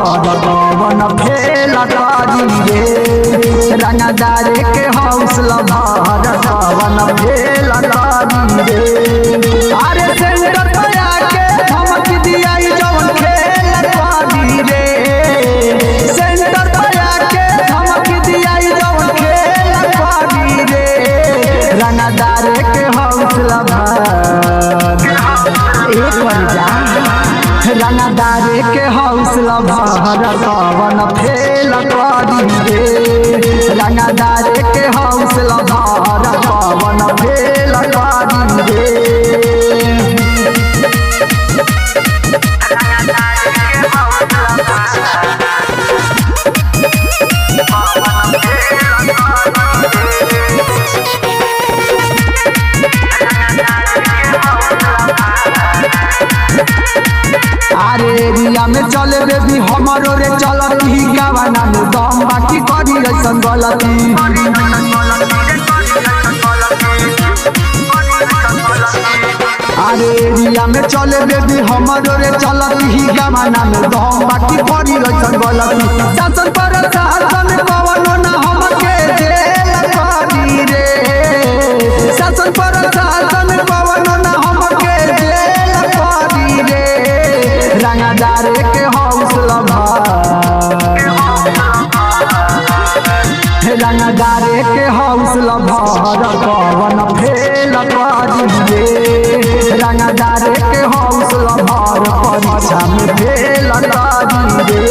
भर पवन फेल करी रे। रंगदार के हौसला भर पवन फेल करी रे। अरे सेंटर पे आके धमक दिया जवन खेल करी रे। सेंटर पे आके धमक दिया जवन खेल करी रे। रंगदार के हौसला भर एक बार जा, रंगदार के हौसला भर पवन फेल करी रे। रंगदार के हौसला भर पवन फेल करी रे। अरे एरिया में चले बेबी हमारो रे चलती, गावाना में दम बाकी करी ऐसन गलती। अरे एरिया में चले बेबी हमारो रे चलती, गावाना में दम बाकी करी ऐसन गलती। शासन पर शासन कवनो ना हमके जेल करी रे। शासन पर शासन कवनो ना हमके जेल करी रे। रंगदार के हौसला भर, रंगदार के हौसला भर पवन फेल करी रे। रंगदार के हौसला भर परीक्षा में फेल करी रे।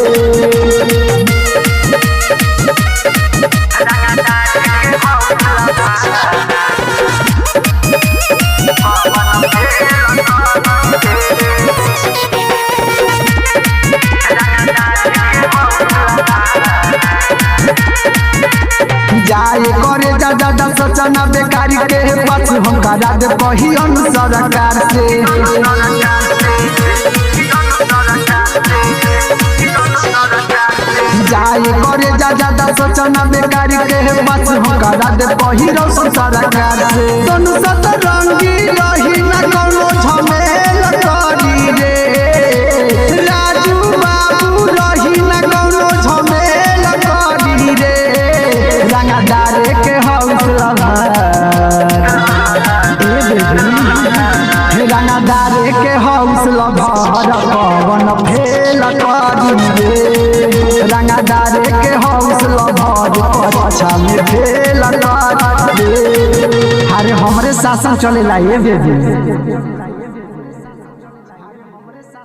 जाए करे दादा दा सोचना बेकारी के पास हम करा दे कही सरकार से। जाए करे दादा दा सोचना बेकारी के पास हम करा दे कही सरकार से। सोनू सतरंगी रही ना कोनो झमेल करी रे। राजू बाबू रही ना कोनो झमेल करी रे। रंगदार के हौसला भर, ए बेबी, रंगदार के हौसला भर पवन फेल करी रे। रंगदार के हौसला भर परीक्षा में फेल करी रे। अरे हमरे शासन चलेला ए बेबी।